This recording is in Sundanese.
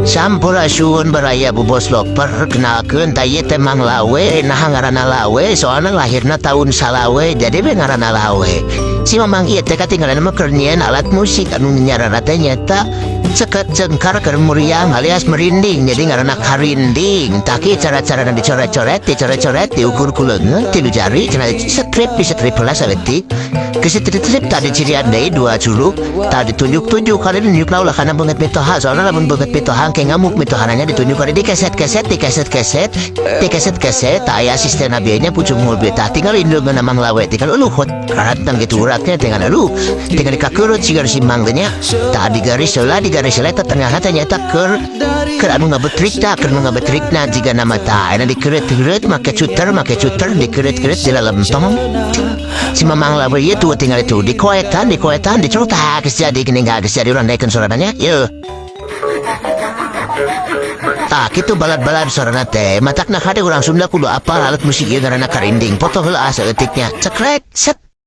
Sampurasun, baraya Bu Bos Loper. Kenalkeun, tah ieu teh Mang Lawe. Nah, ngaranna Lawe soalna lahirna tahun salawe, jadi we ngaranna Lawe. Si Mamang ieu teh katinggalan mah keur nyieun alat musik anu nyaranna teh nyaeta ceket cengkar keur muriang alias merinding, jadi ngaranna karinding. Tah, kieu cara-carana: dicoret-coret, dicoret-coret, diukur ku leungeun tilu jari cenah, strip di strip heula saeutik geus strip tadi, cirian deui dua curug. Tadi ditunjuk-tunjuk kali, nunjuk ulah kana beungeut mitoha, soalnya lamun beungeut mitoha engke ngamuk mitohananya. Ditunjuk kali, dikeset-keset, dikeset-keset, dikeset-keset. Tak aya asisten abianya pucung mobil. Tah, tinggal indungan Mang Lawe, tinggal uluh karatang gitu uratnya, tinggal ulu tinggal dikakeurut sigar si Mang teh nya. Tah, digaris heula, digaris heula. Eta tengah teh nyaeta keur keur anu ngabetrik. Tah, keur nu ngabetrikna jiga nama. Tah, ena dikeureut-keureut make cuter, make cuter, dikeureut-keureut di lalempeng si Mamang Lawe ieu tuh. Tinggal itu dikoetan, dikoetan, dicolok. Tah, geus jadi geuning, geus jadi. Urang naikeun sorana yeuh. Tah, kitu balad-balad sorana teh. Matakna kade urang Sunda kudu apal alat musik ieu ngaranna karinding. Foto heula saeutiknya, cekrek set.